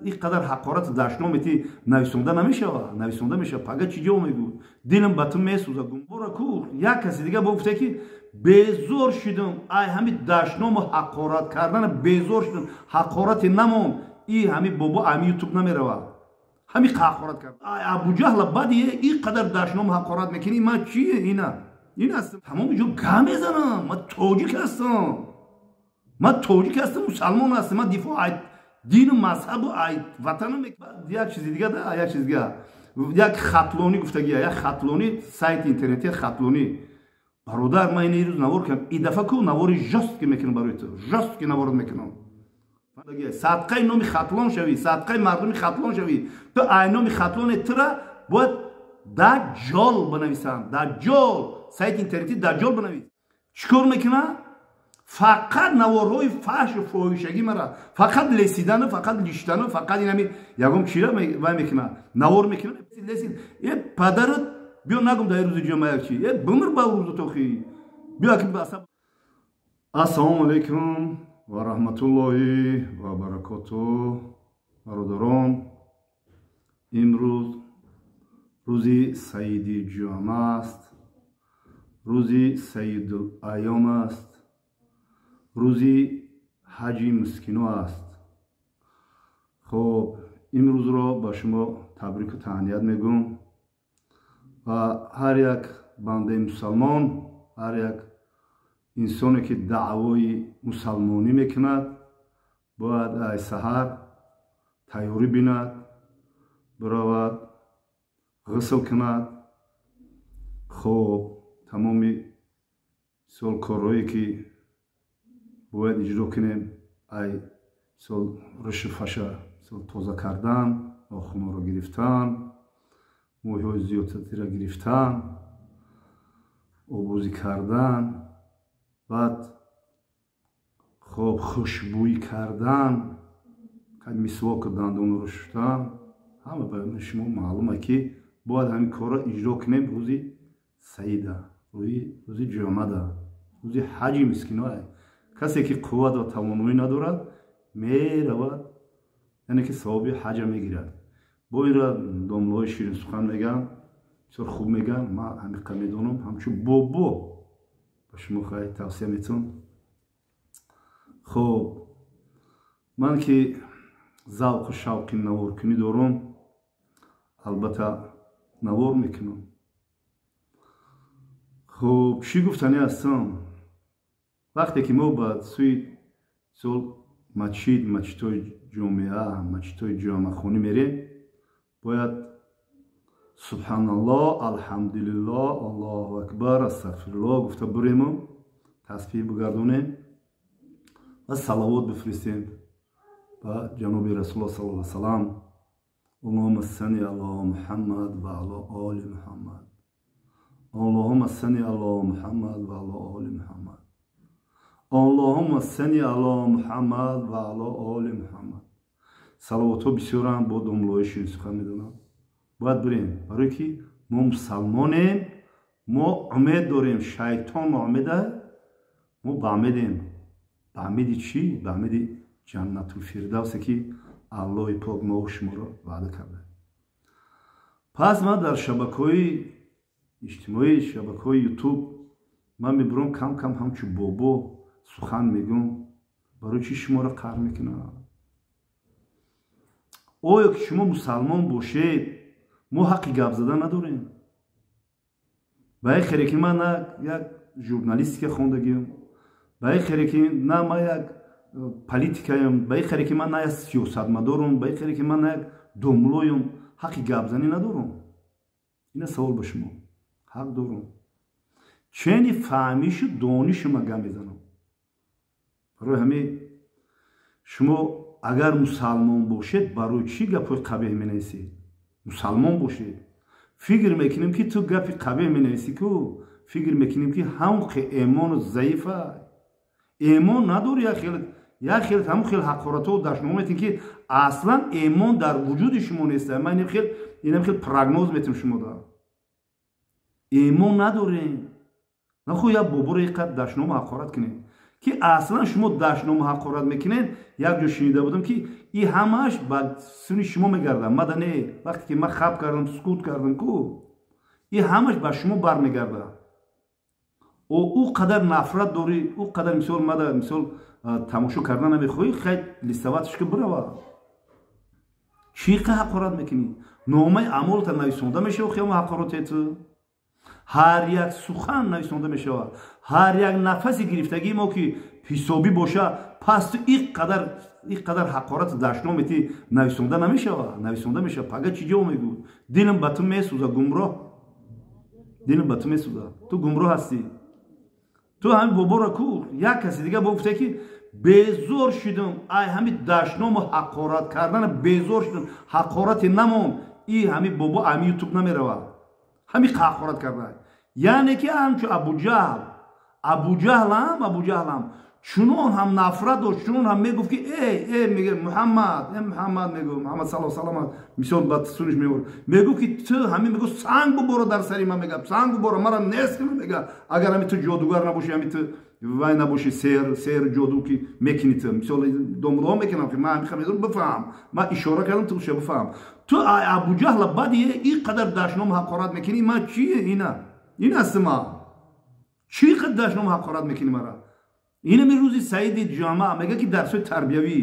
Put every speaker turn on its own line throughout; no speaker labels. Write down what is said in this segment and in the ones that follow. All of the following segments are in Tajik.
ин қадар ҳақорат дашном мети, нависонда намешава, нависонда мешава. Пага чӣ ҷо мегӯ? Дилам ба ту месӯза. Гумбора ку як каси дига бо гуфта, ки безор шудам ай ҳами дашному ҳақорат кардана, безор шудам, ҳақорате намон. И ҳами бобо ами Ютуб намерава, ҳами ҳақорат кард. Ай Абуҷаҳла баъди ин қадар дашному ҳақорат мекунӣ, ман чие? Ина ин аст, тамоми ҷо гап мезанам. Ман тоҷик ҳастам, ман тоҷик ҳастам, мусалмон ҳастам, ман дифоъ ай дину мазҳабу ай ватанам. Як чизи дига да, як чизи дига, як хатлонӣ гуфтагия, як хатлонӣ сайти интернети хатлонӣ. Бародар, ман ин рӯз навор кардам, и дафъа ку навори жёсткий мекунам барои ту, жёсткий наворот мекунам. Садқаи номи Хатлон шавӣ, садқаи мардуми Хатлон шавӣ. Ту ай номи Хатлоне, тура бояд Даҷҷол бинависанд, Даҷҷол, сайти интернетӣ Даҷҷол бинавис. Чӣ кор мекуна? Фақат наворҳои фаҳшу фоҳишагӣ мара, фақат лесидану, фақат лиштану, фақат инами ягон чира вай мекуна, навор мекуна, лесид. Э, падарат, биё нагум дар рӯзи ҷумъа як чи, э, бимир ба рӯзу тохи, биё. Ассалому алайкум ва раҳматуллоҳи ва баракоту, бародарон. Имрӯз рӯзи саиди ҷумъа аст, рӯзи саидул айём аст, рӯзи ҳаҷи мискино аст. Хуб, имрӯзро ба шумо табрику таҳният мегӯм ва ҳар як бандаи мусалмон, ҳар як инсоне, ки даъвои мусалмонӣ мекунад, бояд ай саҳар тайёрӣ бинад, биравад, ғусл кунад. Хуб, тамоми мисол корҳое, ки бояд иҷро кунем, ай мисол ришу фаша мисол тоза кардан, нохунҳоро гирифтан, мӯйҳои зиёдатиро гирифтан, обозӣ кардан, баъд хоб хушбӯй кардан, мисвоку дандонро шуштан, ҳама ба шумо маълума, ки бояд ҳамин корро иҷро кунем рӯзи саида, рӯзи ҷумъада, рӯзи ҳаҷи мискино. Касе ки қувват ва тавоноӣ надорад, меравад, яъне ки савоби ҳаҷа мегирад. Бо инра домлаҳои ширинсухан мегӯянд, бисёр хуб мегӯянд. Ман ҳамиқа медонам, ҳамчун бобо ба шумо хай тавсия метавон. Хуб, ман ки завқу шавқи наворкунӣ дорам, албатта навор мекунам. Хуб, чӣ гуфтанӣ ҳастам? Вақте ки мо ба сӯи мисол масҷид, масҷидҳои ҷомеа, масҷидҳои ҷомеахонӣ мерем, бояд субҳаналлоҳ, алҳамдулиллоҳ, аллоҳу акбар, астағфируллоҳ гуфта бурему, тасбиҳ бигардонем ва салавот бифиристем ба ҷаноби Расулуллоҳ саллаллоҳу алайҳи васалам. Аллоҳумма салли ало Муҳаммад ва ало оли Муҳаммад, аллоҳумма салли ало Муҳаммад ва ало оли Муҳаммад, аллоҳумма салли ало Муҳаммад ва ало оли Муҳаммад. Салавотҳо бисёранд, бо домлои ширинсухан медонам. Бояд бирем, барое ки мо мусалмонем, мо умед дорем. Шайтон ноумеда, мо ба умедем. Ба умеди чӣ? Ба умеди Ҷаннатулфирдавсе, ки Аллоҳи пок мо шуморо ваъда карда. Пас ман дар шабакаҳои иҷтимоӣ, шабакаҳои Ютуб ман мебурам, кам кам ҳамчун бобо сухан мегӯм. Барои чӣ шуморо қаҳр мекунам? Оё ки шумо мусалмон бошед, мо ҳаққи гап задан надорем? Ба ин хере ки ман на як журналистика хондагиам, ба ин хере ки на ман як политикаям, ба ин хере ки ман на як сиёсатмадорам, ба ин хере ки ман на як домлоям, ҳаққи гапзанӣ надорам? Ина савол ба шумо. Ҳақ дорам, чени фаҳмишу донишу ман гап мезанам. Барои ҳамин шумо агар мусалмон бошед, барои чӣ гапҳои қабеҳ менависед? Мусалмон бошед, фикр мекунем, ки ту гапи қабеҳ менависӣ ку, фикр мекунем, ки ҳамон эмону заифа, эмон надори. Як хел ҳамон хел ҳақоратҳо дашнома метем, ки аслан эмон дар вуҷуди шумо нест. Ман инам хел прогноз метем, шумо да эмон надорем. Нахо як боборо иқад дашнома ҳақорат кунем. Ки аслан шумо дашному ҳақорат мекунед. Як ҷо шунида будам, ки и ҳамааш ба суни шумо мегардад. Мада не, вақте ки ман хаб кардам, сукут кардам ку, и ҳамаш ба шумо бармегардад. Ӯ қадар нафрат дорӣ, ӯ қадар мисол мада мисол тамошо кардан намехоҳӣ, хай листаваташ ки бирава. Чӣ қа ҳақорат мекунӣ? Номаи амолата нависонда мешава, хиёма ҳақорате ту. Ҳар як сухан нависонда мешавад, ҳар як нафаси гирифтагии мо ки ҳисобӣ боша, пас ту иқадар ҳақорат дашномети нависонда намешавад, нависонда мешавад. Пага чӣ ҷо мегӯ? Дилам ба ту месӯза, гумроҳ. Дилам ба ту месӯза, ту гумроҳ ҳастӣ. Ту ҳамин боборо ку, як каси дига бо гуфта, ки безор шудам ай ҳамин дашному ҳақорат кардана, безор шудам, ҳақорате намон. И ҳамин бобо ами ютуб намеравад, ҳамин ҳақорат карда. Яъне ки ҳамчу Абуҷаҳл, Абуҷаҳлам, Абуҷаҳлам чунон ҳам нафрат дошт, чунон ҳам мегуфт, ки э э мега Муҳаммад, э Муҳаммад, мегу Муҳаммад саллаллоҳу салам, мисол ба суниш меовард, мегуфт, ки ту ҳамин, мегу, санг буборо дар сари ман, мега, санг буборо, мара нест кун, мега, агар ҳамин ту ҷодугар набошӣ, ҳамин ту вай набошӣ, сеҳр ҷоду ки мекунӣ ту. Мисол домулоҳо мекунам, ки ман ҳамин медонам, бифаҳм, ман ишора кардам, ту ша бифаҳм. Ту Абуҷаҳла баъди ин қадар дашном ҳақорат мекунӣ, ман чие? Ина ин аст, ма чӣ қадар дашном ҳақорат мекунӣ мара? Инами рӯзи саиди ҷамъа мега, ки дарсҳои тарбиявӣ,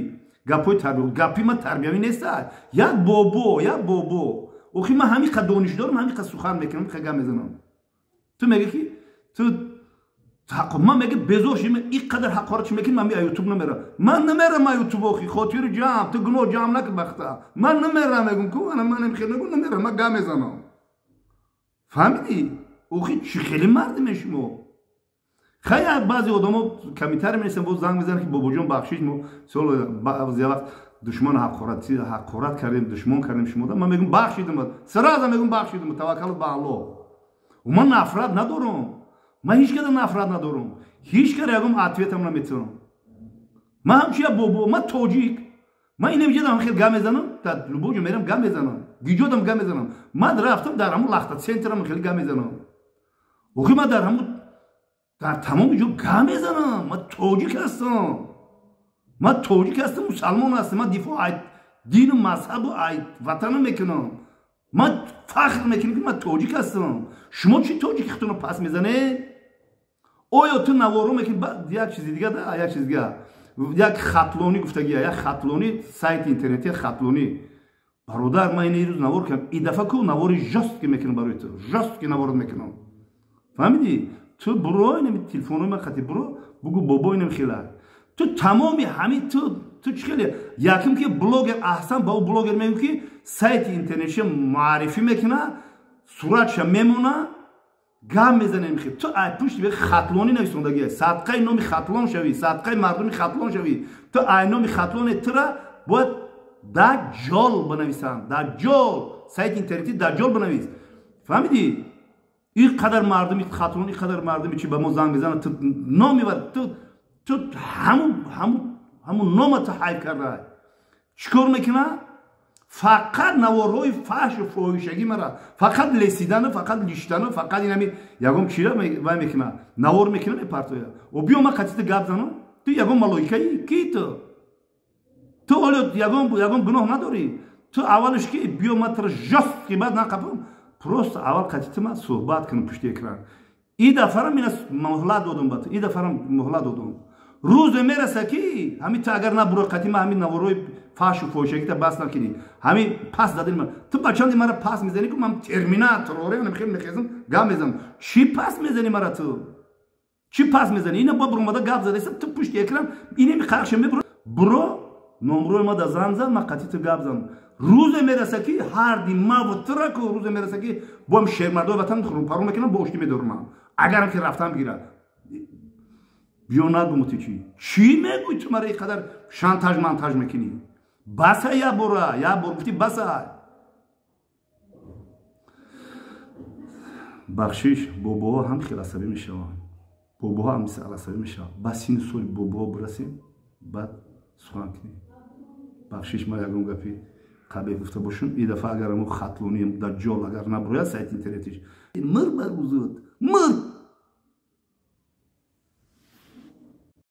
гапҳои тарбиявӣ. Гапи ман тарбиявӣ неста. Як бобо, як бобо, охи ман ҳамин қад дониш дорам, ҳамин қад сухан мекунам, ҳамин қад гап мезанам. Ту мега, ки ту ман мега безор шудам, ин қадар ҳақорат чӣ мекунӣ, ман ютуб намерам, ман намерам ютуб. Охи хотири ҷамъ, ту гуноҳ ҷамъ накун бахта. Ман намерам, мегум ку, ана ман хел мегум, намерам, ман гап мезанам. Фаҳмидӣ? Охи чӣ хеле мардиме шумо. Хай, баъзе одамо комментарий менависанд, боз занг мезананд, ки бобоҷон, бахшиш, мо сол баъзе вақт душман ҳақорат кардем, душмон кардем шумо. Ман мегум, бахшидам, сразу мегум, бахшидам, таваккал ба Аллоҳ. Ман нафрат надорам, ман ҳеҷ када нафрат надорам, ҳеҷ када ягон ответам наметавонам. Ман ҳамчун як бобо, ман тоҷик, ман инам ҷадам хел гап мезанам, дар любой ҷо мерам, гап мезанам, гиҷодам гап мезанам. Ман рафтам дар ҳамун лахта центрам, хеле гап мезанам. Охи ман дар ҳамун, дар тамоми ҷо гап мезанам. Ман тоҷик ҳастам, ман тоҷик ҳастам, мусалмон ҳастам, ман дифоъ ай дину мазҳабу ай ватанам мекунам. Ман фахр мекунам, ки ман тоҷик ҳастам. Шумо чӣ тоҷики худтонро пас мезанед? Оё ту наворо мекунӣ? Як чизи дига, як чизи дига, як хатлонӣ гуфтагия, як хатлонӣ, сайти интернетии хатлонӣ. Бародар, ман ин рӯз навор кардам, и дафъа ку навори жёсткий мекунам барои ту, жёсткий наворот мекунам. Фаҳмидӣ? Ту буро, инами телефонои ман хати, буро бугу, бобо, инам хела ту тамоми ҳамин ту чӣ хеле якум ки блогер аҳсан ба ӯ блогер мегӯ, ки сайти интернетиша муаррифӣ мекуна, суратша мемона, гап мезанем. Хел ту ай пушти хатлонӣ нависондагия, садқаи номи Хатлон шавӣ, садқаи мардуми Хатлон шавӣ. Ту ай номи Хатлоне, тура бояд даҷҷол бинависанд, даҷҷол, сайти интернетӣ даҷҷол бинавис. Фаҳмидӣ? Ин қадар мардуми Хатлон, ин қадар мардуми чи ба мо занг мезанад, ту номи ту ҳамун нома ту ҳайф карда. Чӣ кор мекуна? Фақат наворҳои фаҳшу фоҳишагӣ мара, фақат лесидану, фақат лиштану, фақат инами ягон чира вай мекуна, навор мекуна, мепартоя. О биё, ман қатита гап занам. Ту ягон малоикаи ки? Ту олё ягон гуноҳ надорӣ. Ту аввалаш ки биё, ман тура жёсткий баъд нақапам, просто аввал қатита ман суҳбат кунам пушти экран. И дафъарам ина муҳлат додум ба ту, и дафъарам муҳлат додум. Рӯзе мераса, ки ҳамин ту агар набуро қати ман, ҳамин наворҳои фаҳшу фоҳишагита бас накунӣ, ҳамин пас задани ман, ту ба чанди мара пас мезанӣ ку, ман терминатор оре хел мехезам, гап мезанам. Чӣ пас мезанӣ мара? Ту чӣ пас мезанӣ? Ина ба буромада гап задаиста ту пушти экран, инеми қарша мебуро. Буро, номрои ма да занг зан, ман қати ту гап занам. Рӯзе мераса, ки ҳарди маву тура ку, рӯзе мераса, ки боам шермардои ватан рӯпарӯ мекунам, бо оштӣ медорам, агарам ки рафтан бигирад. Биё, нагуму ту чӣ чӣ мегӯй? Ту мара ин қадар шантаж мантаж мекунӣ. Баса, як бора, як бор гуфтӣ, баса. Бахшиш, бобоҳо ҳам хел асабӣ мешаванд, бобоҳо ҳам асабӣ мешаванд. Ба сину соли бобоҳо бирасем, баъд сухан кунем. Бахшиш, ман ягон гапи қабеҳ гуфта бошам. И дафъа агар амо хатлонӣ даҷҷол агар набурояд сайти интернетиш, мир бар узуд, мир.